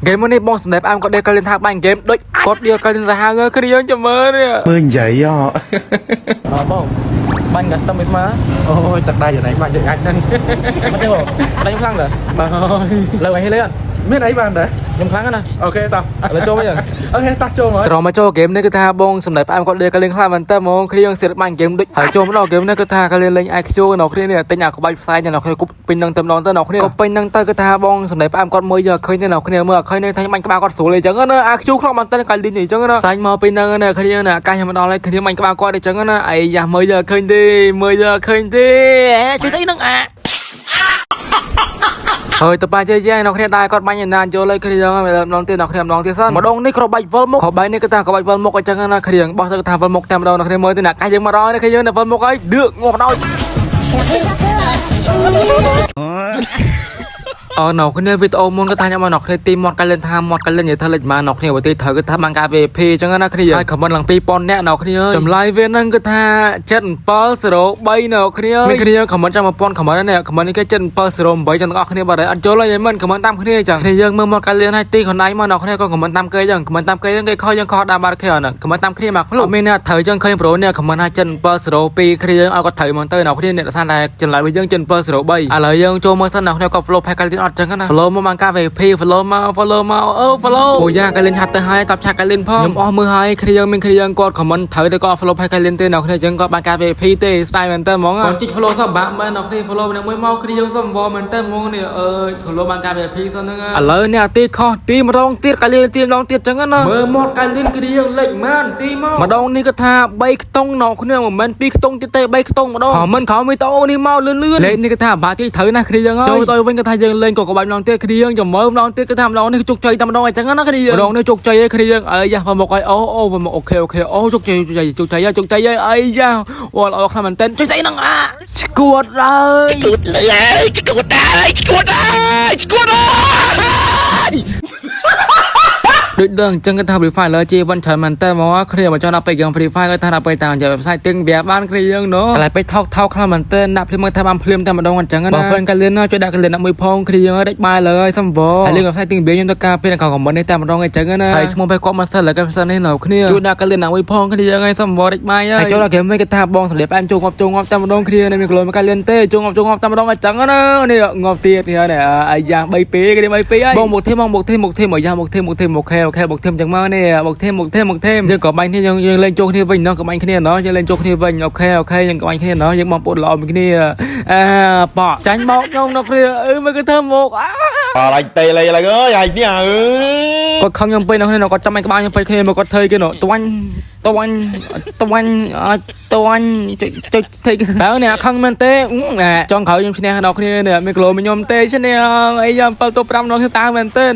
ហ្គេមនេះបងសម្ដែងផ្អែមគាត់ដេកកលិនថាបាញ់ហ្គេមដូចគាត់ដៀលកលិនសាហាវគ្នាយើងចាំមើលនេះ មើលនិយាយហ៎ អើបងបាញ់កាស្ទមមិនស្មើ អូយទឹកដៃយ៉ាងណាបាញ់ដូចអាចហ្នឹង មិនទេបងបាញ់ខ្ញុំខ្លាំងតើ បាទ លើឲ្យលេង មានអីបានដែរ ខ្ញុំខ្លាំងណាស់ OK តោះ ឥឡូវចូលវិញ OK តោះចូលមក ត្រង់មកចូលហ្គេមនេះគឺថាបងសម្ដែងផ្អែមគាត់ដេកកលិនខ្លាំងមែនតើហ្មងគ្នាយើងសៀតបាញ់ហ្គេមដូចហើយចូលមកដល់ហ្គេមនេះគឺថាកលិនលេង IQ នៅគ្នានេះទិញអាក្បាច់ផ្សាយនៅគ្នាគប់ពេញនឹងតែម្ដងទៅនៅគ្នាគប់ពេញនឹងទៅគឺថាបងសម្ដែងផ្អែមគាត់មើលយកឃើញទៅនៅគ្នាមើលឃើញថាបាញ់ក្បាលគាត់ស្រួលអីចឹងណា IQ ខ្លាំងមែនតើកលិនអីចឹងណាផ្សាយមកពេញនឹងណាគ្នាណាអាកាសខ្ញុំមកដល់ហើយគ្នាបាញ់ក្បាលគាត់អីចឹងណាអីយ៉ាមើលយកឃើញទេមើលយកឃើញទេជួយទៅនឹងអា ហើយតបាជ័យយ៉ាងនៅគ្នាដែរគាត់បាញ់ឯណាចូលលើគ្នាយ៉ាងម្ដងទៀតនៅគ្នាម្ដងទៀតសិនម្ដងនេះគ្រាប់បាច់វិលមុខគ្រាប់បាច់នេះគឺថាគ្រាប់បាច់វិលមុខអញ្ចឹងណាគ្នាបោះទៅថាវិលមុខតែម្ដងនៅគ្នាមើលទៅណាកាសយើងមកដល់នេះគ្នាយើងនៅវិលមុខហើយដឿកងាប់ដល់ អឺនៅគ្នាវីដេអូមុនក៏ថាខ្ញុំមកនៅគ្នាទីមាត់កាលិនថាមាត់កាលិននិយាយថាលេចមកនៅគ្នាបើទីត្រូវគឺថាបានការ VP អញ្ចឹងណាគ្នាហើយខមមិនឡើង2000នាក់នៅគ្នាចម្លើយវាហ្នឹងគឺថា7703នៅគ្នាមានគ្នាខមមិនចាំ1000ខមមិននេះខមមិននេះគេ7708ចឹងទាំងអស់គ្នាបាទអត់ចូលហើយមិនខមមិនតាមគ្នាចឹងគ្នាយើងមើលមាត់កាលិនហើយទីខ្លួនឯងមកនៅគ្នាក៏ខមមិនតាមគេចឹងខមមិនតាមគេចឹងគេខុសយើងខុសតាមបាត់គ្នាហ្នឹងខមមិនតាមគ្នាមកភ្លុកមានអ្នកត្រូវចឹងឃើញប្រូនេះខមមិនថា7702គ្នាយើងឲ្យគាត់ត្រូវហ្មងទៅនៅគ្នាអ្នកថាតែចម្លើយវិញយើង7703ឥឡូវយើងចូលមើលសិននៅគ្នាក៏ follow ផែកាលិនអត់ចឹងណា follow មកបានការ VP follow មក follow មកអូ follow អូយ៉ាកាលិនហាត់ទៅហើយតបឆាកាលិនផងខ្ញុំអស់មើលហើយគ្នាយើងមានគ្នាយើងគាត់ comment ត្រូវតែគាត់ follow ផែកាលិនទេនៅគ្នាចឹងគាត់បានការ VP ទេស្ដាយមែនតើហ្មងគាត់ជីក follow សោះបាក់មែននៅគ្នា follow ម្នាក់មួយមកគ្នាយើងសុំវមែនតើហ្មងនេះអើយ follow បានការ VP សិនហ្នឹងឥឡូវនេះអាទីខុសទីម្ដងទៀតកាលិនទីម្ដងទៀតចឹងណាមើលមាត់កាលិនគ្នាយើងលេខម៉ានទីមកម្ដងនេះគាត់ថា3ខ្ទង់នៅគ្នាមិនមែន2ខ្ទង់ទៀតទេ3ខ្ទង់ម្ដង comment ខំវីដេអូនេះមកលឿនលឿនលេខនេះគាត់ថាបាក់ទីត្រូវណាស់គ្នាយើងហើយចូលទៅវិញគាត់ថាយើងលេងក៏ក្បាច់ម្ដងទៀតគ្នាយើងចាំមើលម្ដងទៀតគាត់ថាម្ដងនេះជោគជ័យតែម្ដងអញ្ចឹងណាគ្នាយើងម្ដងនេះជោគជ័យឯគ្នាយើងអីយ៉ាមកឲ្យអូអូមក OK OK អូជោគជ័យជោគជ័យជោគជ័យជោគជ័យអីយ៉ាអូល្អខ្លាំងមែនតើចុចស្អីហ្នឹងអាឈួតហើយ គួតលើហើយឈួតហើយឈួតហើយឈួតហើយ ដូចដឹងអញ្ចឹងគាត់ថា Free Fire លើជាវិនច្រើនមែនតើមកគ្នាមកចង់ដល់ពេលយើង Free Fire គាត់ថាដល់ពេលតាមរយៈ website ទឹងវាបានគ្នាយើងណូកន្លែងពេកថោកថោកខ្លាំងមែនតើដាក់ភ្លាមមកថាបានភ្លាមតែម្ដងអញ្ចឹងណាបើ friend កាលឿនណាជួយដាក់កាលឿនដាក់មួយផងគ្នាយើងឲ្យដាច់បាយលើហើយសំវហើយលឿន website ទឹងវាខ្ញុំទៅការពេលខមមិននេះតែម្ដងអញ្ចឹងណាហើយឈ្មោះពេលគាត់មកសិនលើគេផ្សិននេះនៅគ្នាជួយដាក់កាលឿនដាក់មួយផងគ្នាយើងឲ្យសំវដាច់បាយហើយចូលដល់ហ្គេមវិញគាត់ថាបងសម្លៀបផ្អែមចូលងាប់ចូលងាប់តែម្ដងគ្នានេះមានក្លូនមកកាលឿនទេចូលងាប់ចូលងាប់តែម្ដងអញ្ចឹងណានេះងាប់ទៀតនេះអាយ៉ា3ពេលគ្នា3ពេលហើយបងមកទេបងមកទេមកទេមកយ៉ាមកទេមកទេមកខេ OK បុកធីមចឹងមកនេះបុកធីមបុកធីមបុកធីមយើងក៏បាញ់គ្នាយើងយើងលេងចូលគ្នាវិញណោះក៏បាញ់គ្នាណោះយើងលេងចូលគ្នាវិញ OK OK យើងក៏បាញ់គ្នាណោះយើងបងប្អូនល្អមួយគ្នាអើប៉ចាញ់បោកខ្ញុំនៅគ្នាអឺមកគេធ្វើមកអើ អរទេលេឡើយអើយអាយនេះអើ គាត់ខឹងខ្ញុំពេកនៅគ្នាគាត់ចាំបាញ់ក្បាលខ្ញុំពេកគ្នាមកគាត់ធ្វើគេណោះតាញ់តាញ់តាញ់តាញ់ចុចចុចធ្វើគេតើនេះខឹងមែនទេចង់ក្រោយខ្ញុំឈ្នះដល់គ្នានេះមានគីឡូខ្ញុំទេឈ្នះអីយ៉ា7ទៅ5ដល់គ្នាតើមែនទេ។